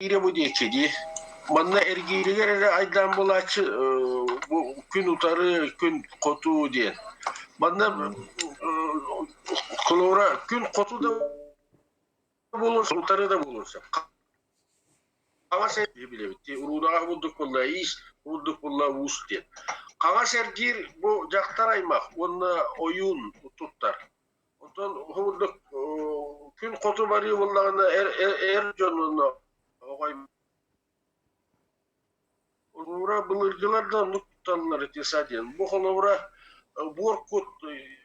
Эргиирэ бу диэки дии. Манна эргииригэр эрэ айдаан буолааччы бу күн утары, күн хоту диэн. Манна холобура күн хоту да буолуон сөп, утары да буолуон сөп. Хаҥас эргиир билэбит дии. Уруунаҕа курдук буолла иис, курдук буолла уус диэн. Хаҥас эргиир бу дьахтар аймах уонна ойуун туттар. Онтон курдук күн хоту барыы буоллаҕына эр, эр, эр дьон уонна оҕо Холобура былыргылар да оннук тутталлар ити диэн. Бу холобура буор кут,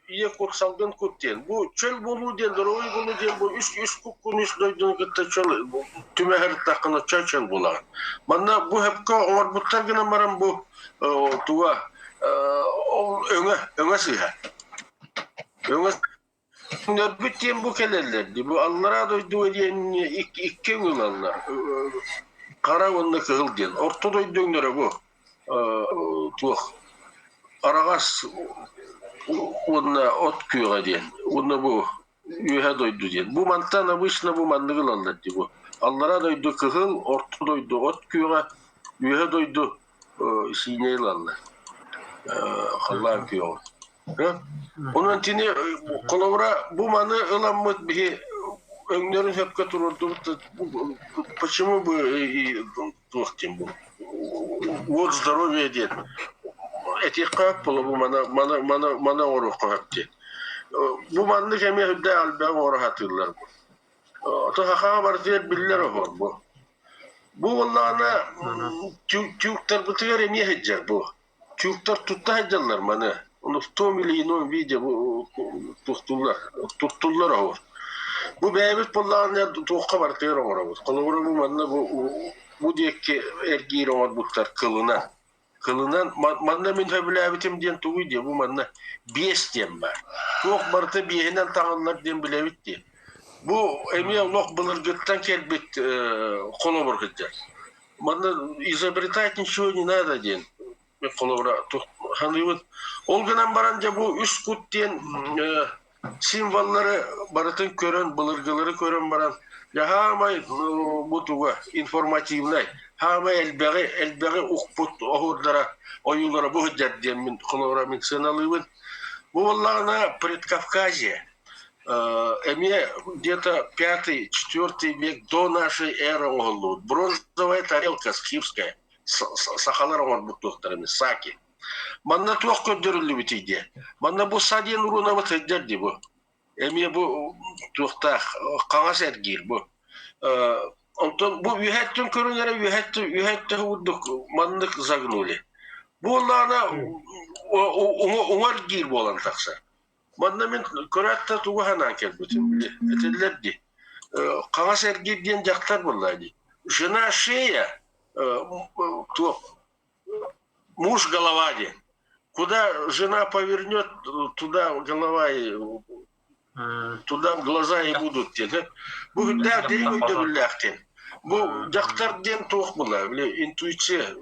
ийэ кут, салгын кут диэн. Бу чөл буолуу диэн, доруобуй буолуу диэн бу үс үс куккун үс дойдуну кытта чөл түмэһэр чөл чөл буолаҕын. Манна бу хөпкө оҥорбуттар гынан баран бу туга ол өҥө өҥө сыыһа. Өҥөрбүт диэн бу кэлэллэр дии. Бу аллараа дойдуга диэн икки өҥ ылаллар. Хара уонна кыһыл диэн. Орто дойду өҥнөрө бу. Туох араҕас уонна от күөҕэ диэн. Уонна бу үөһэ дойду диэн. Бу мантан обычно бу манныгы ылаллар дии бу. Аллараа дойду кыһыл, орто дойду от күөҕэ, үөһэ дойду сиинэ ылаллар. Халлаан күөҕэ. Онон кини холобура бу маны ыламмыт биһи өҥнөрүн сөпкө туруордубут почему бы туох диэн бу вот здоровье диэн этиэххэ сөп буолуо бу маны маны маны маны оҥоруохха сөп диэн бу маннык эмиэ үрдээх элбэҕи оҥоро сатыыллар бу ото сахаҕа барытыгар биллэр оһуор бу бу буоллаҕына тюктарбытыгар эмиэ сылдьар бу Тюрктар тутта сылдьаллар маны. Ону в том или ином виде туттуллар, туттуллар оһуор. Бу бэйэбит буоллаҕына туохха барытыгар оҥоробут. Холобура бу манна бу бу диэки эргиир оҥорбуттар кылынан. Кылынан манна мин сөбүлээбитим диэн тугуй диэ бу манна биэс диэн баар. Туох барыта биэһинэн таҥыллар диэн билэбит дии. Бу эмиэ олох былыргыттан кэлбит холобур сылдьар. Манна изобретать ничего не надо диэн холобура саныыбын. Ол гынан баран дьэ бу үс кут диэн символлары барытын көрөн, былыргылары көрөн баран дьэ хаамай бу туга информативнай, хаамай элбэҕи элбэҕи укпут оһуордара, ойуулара бу сылдьар диэн мин холобура мин сыаналыыбын. Бу буоллаҕына Предкавказье эмиэ где-то пятый, четвертый век до нашей эры оҥоһуллубут. Бронзовая тарелка скифская, сахалар оҥорбут туохтарыны, саки. Манна туох көрдөрүллүбүтүй диэ? Манна бу са диэн уруунабыт сылдьар дии бу. Эмиэ бу туохтаах хаҥас эргиир бу. Онтон бу үөһэттэн көрүҥ эрэ үөһэттэн үөһэттэн курдук маннык загнули. Бу буоллаҕына уҥа эргиир буолан тахсар. Манна мин көрөөт да тугу санаан кэлбитим били этиллэр дии хаҥас эргиир диэн дьахтар буолла дии жена шея туох муж голова диэн куда жена повернет туда голова и туда глаза и будут диэн бу үрдээх дириҥ өйдөбүллээх диэн бу дьахтар диэн туох буолла били интуиция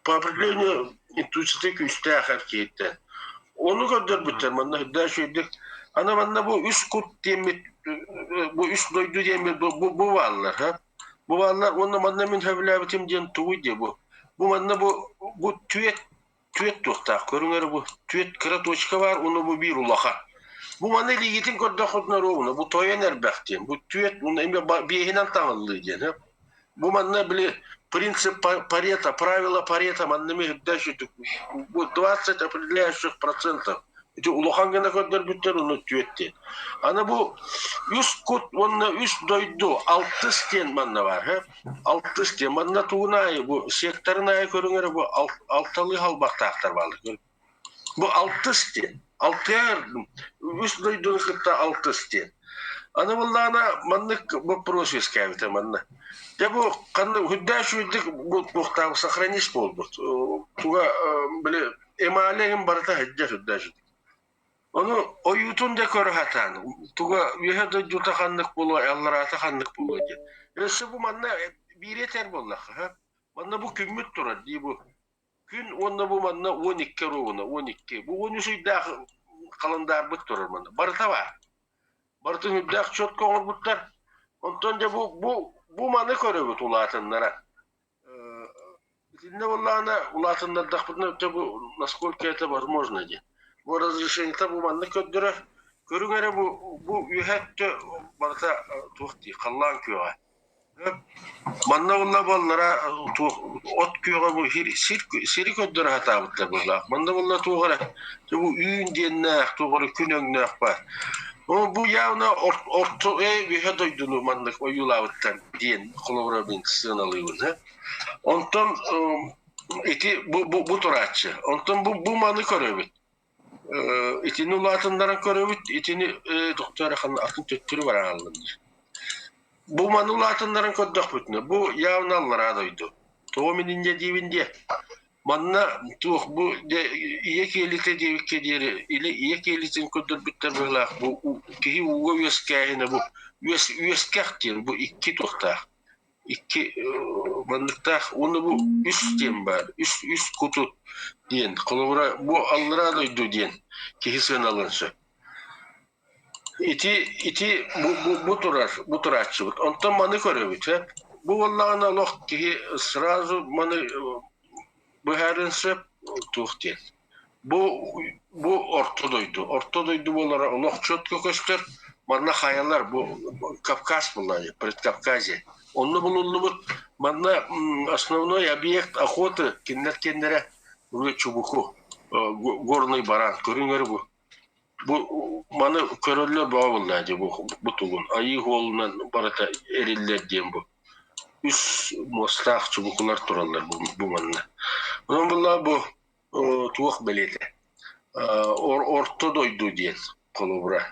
по определению интуиция күүстээх эр киһиттэн. Ону көрдөрбүттэр манна үрдээх үчүгэйдик. Аны манна бу үс кут диэммит, бу үс дойду диэммит бу, бу, бу бааллар. Ха? Бу бааллар уонна манна мин сөбүлээбитим диэн тугуй диэ бу. Бу манна бу бу түөт түөт туохтаах көрүҥ эрэ бу түөт кыра точка баар уонна бу биир улахан. Бу манна илиигитин көрдөххүтүнэ ровно бу тойон эрбэх диэн бу түөт уонна эмиэ биэһинэн таҥыллыы диэн. Ха? Бу манна били принцип Парето, правило Парето манна эмиэ үрдээх сүтүк. Бу 20 определяющих процентов. Ити улахан гына көрдөрбүттэр ону түөт диэн. Аны бу үс кут уонна үс дойду алтыс диэн манна бар. Һэ? Алтыс диэн. Манна тугун аайы бу секторын аайы көрүҥ эрэ бу алталыы халбахтаахтар бааллар. Бу алтыс диэн. Алтыар үс дойдуну кытта алтыс диэн. Аны буоллаҕына маннык боппуруос үөскээбитэ манна. Дьэ бу ханна үрдээх үчүгэйдик бу туохтаах сохранить буолбут. Туга били эмали эҥин барыта сылдьар үрдээх үчүгэй. Ону ойуутун да көрө сатаан туга үөһэ дойдута ханнык буолуо, аллараата ханнык буолуо диэн. Өссө бу манна биири этэр буоллахха, манна бу күммүт турар дии бу Күн уонна бу манна 12 оруобуна, 12. Бу 13 ыйдаах халандаарбыт турар манна. Барыта баар. Барытын үрдээх четко оҥорбуттар. Онтон дьэ бу бу Бу маны көрөбүт улаатыннара. Итиннэ буоллаҕына улаатыннардахпытына өттө бу насколько это возможно диэн. Бу разрешениета бу маннык көрдөрөр. Көрүҥ эрэ бу бу үөһэ өттө барыта туох дии халлаан күөҕэ. Манна буолла буоллара туох от күөҕэ бу сир сири көрдөрө сатаабыттар быһыылаах. Манна буолла туох эрэ бу үүн диэннээх туох эрэ күн өҥнөөх баар. Бу явно орто үөһэ дойдуну маннык ойуулаабыттар диэн холобура мин сыаналыыбын. Онтон ити бу, бу, бу турааччы. Онтон бу, бу маны көрөбүт. Итини улаатыннаран көрөбүт, итини доктор атын төттөрү барааллар. Бу маны улаатыннаран көрдөхпүтүнэ, бу явно аллараа дойду. Тоҕо мин инньэ диибин диэ. Манна туох бу ийэ киэлитэ диэбиккэ диэри или ийэ киэлитин көрдөрбүттэр быһыылаах бу киһи ууга үөскээһинэ бу үөс үөскэх диэн бу икки туохтаах икки манныктаах уонна бу үс диэн баар үс үс куту диэн холобура бу аллараа дойду диэн киһи сыаналыан сөп Ити ити бу, бу, бу турар, бу турааччыбыт. Онтон маны көрөбүт, э? Бу буоллаҕына олох киһи сразу маны быһаарыан сөп туох диэн. Бу бу орто дойду. Орто дойду буолара олох четко көстөр. Манна хайалар бу Кавказ буолла Предкавказье. Онно булуллубут манна основной объект охоты кинилэр киэннэрэ чубуку горный баран көрүҥ бу Бу маны көрөллөр бөҕө буолла дии бу бу тугун айыы уолунан барыта эриллэр диэн бу үс муостаах чубукулар тураллар бу, бу манна. Онон буолла бу туох бэлиэтэ орто дойду диэн холобура.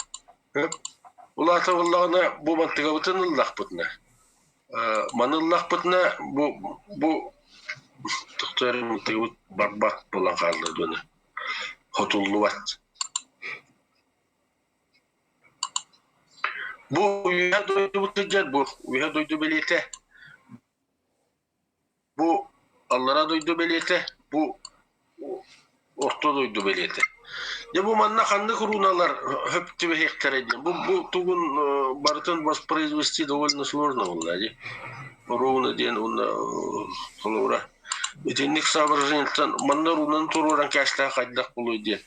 Улаата буоллаҕына бу мантыгабытын ыллахпытына маны ыллахпытына бу бу тохтор мантыгабыт барбат буолан хаалла дуона хотуллубат. Бу үөһэ дойдубут сылдьар, бу үөһэ дойду бэлиэтэ. Бу аллара дойду бэлиэтэ, бу орто дойду бэлиэтэ. Дьэ бу манна ханнык руналар хөп түбэһиэхтэрэ диэн. Бу, бу тугун барытын воспроизвести довольно сложно буолла дии. Руна диэн уонна холобура Итинник соображениеттан манна уруунан туруоран кээстээх хайдах буолуой диэн.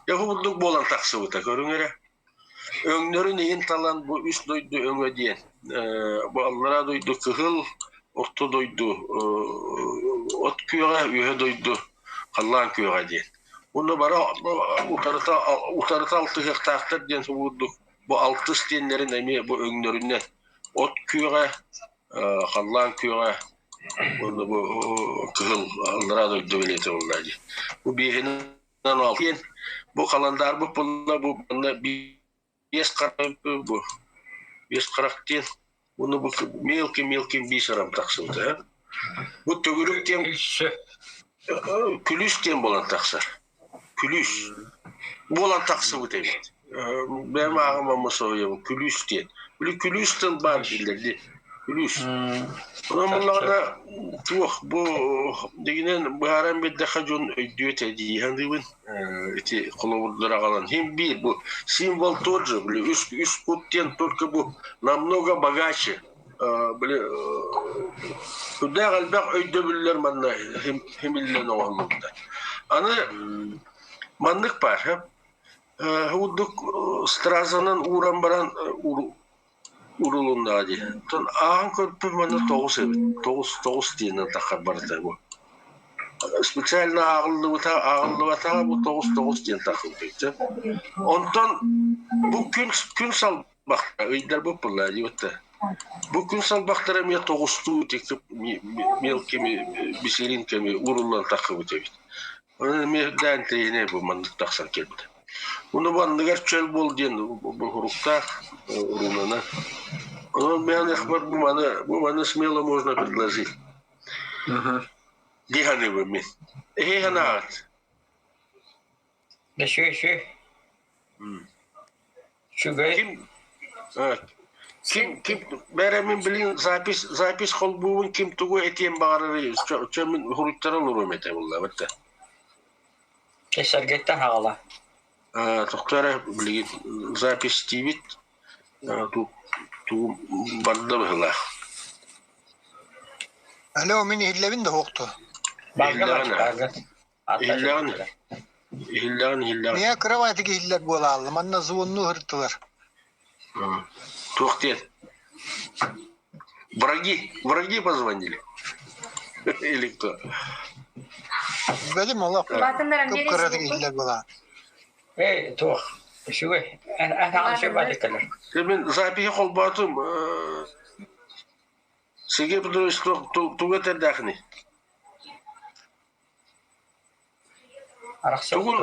Дьэ курдук буолан тахсыбыта көрүҥ эрэ. Өҥнөрүн иһин талан бу үс дойду өҥө диэн. Бу аллараа дойду кыһыл, орто дойду от күөҕэ, үөһэ дойду халлаан күөҕэ диэн. Уонна бары утарыта утарыта алтыһыахтаахтар диэн курдук бу алтыс диэннэрин эмиэ бу өҥнөрүнэн от күөҕэ, халлаан күөҕэ уонна бу кыһыл аллараа дойду бэлиэтэ буолла дии. Бу биэһинэн алтыан бу халандаарбыт буолла бу манна биэс харах бу биэс харах диэн уонна бу мелкий-мелкий бисером тахсыбыта. Бу төгүрүк диэн күлүүс диэн буолан тахсар. Күлүүс буолан тахсыбыт эбит. Бэйэм ааҕым соһуйабын күлүүс диэн. Били күлүүс тыл баар дииллэр дии. Күлүүс. Онон буллаҕына туох бу дигинэн быһааран биэрдэххэ дьон өйдүө этэ дии саныыбын. Ити холобурдары аҕалан хим биир бу символ тот же били үс үс кут диэн только бу намного богаче били сүрдээх элбэх өйдөбүллэр манна химиллэн оҥоһуллубуттар. Аны маннык баар Курдук стразанан ууран баран урулуннаҕа дии. Оттон ааһан көрбүппүн манна тоҕус эбит. Тоҕус тоҕус диэнэн таххар барыта бу. Специально ааҕыллыбыта ааҕыллыбатаҕа бу тоҕус тоҕус диэн таххыбыт. Онтон бу күн күн салбахта ыйдарбыт буолла диэбиттэр. Бу күн салбахтара эмиэ тоҕустуу мелкими бисеринками ууруллан таххыбыт эбит. Онон эмиэ үрдээн интэриэһинэй бу маннык тахсан кэлбитэ. Уну бу анныгар чөл буол диэн уруктаах рунаны. Онон мен бу маны бу маны смело можно предложить. Дии саныыбын мин. Эһи санааҕыт? Үчүгэй, үчүгэй. Үчүгэй. Ким ким ким бээрэ мин билин запись запись холбуубун ким тугу этиэн баҕарарый чө мин уһуруттара олоруом этэ буолла да. Сэргэттэн хаҕала. Тохтоо эрэ билигин запись диибит туу барда быһыылаах. Алло, мин иһиллэбин да суохту. Иһиллэҕин иһиллэҕин иһиллэҕин иһиллэҕин. Миэ кыра иһиллэр буолаалла, манна звонну ыһыртылар. Туох диэн? Враги, враги позвонили. Или кто? Билбэтим олох. Кып-кыратык иһиллэр буолаа. Эй, туох, үчүгэй, эн үчүгэй кэлэр. Мен запиһи холбоотум. Сергей Петрович тугу этэрдээхиний? Тугун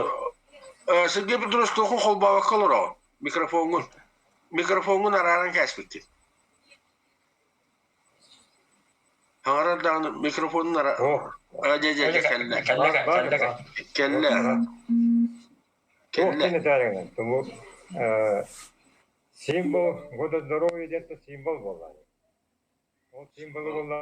Сергей Петрович туохун холбообокко олороҕун? Микрофоҥҥун. Микрофоҥҥун арааран кээспиккин. Хаҥарар даҕаны микрофонун ара... А, дьэ, дьэ, дьэ, кэллэ. Кэллэ. Кэллэ. Символ года здоровья диэн символ буолла. Ол символы буолла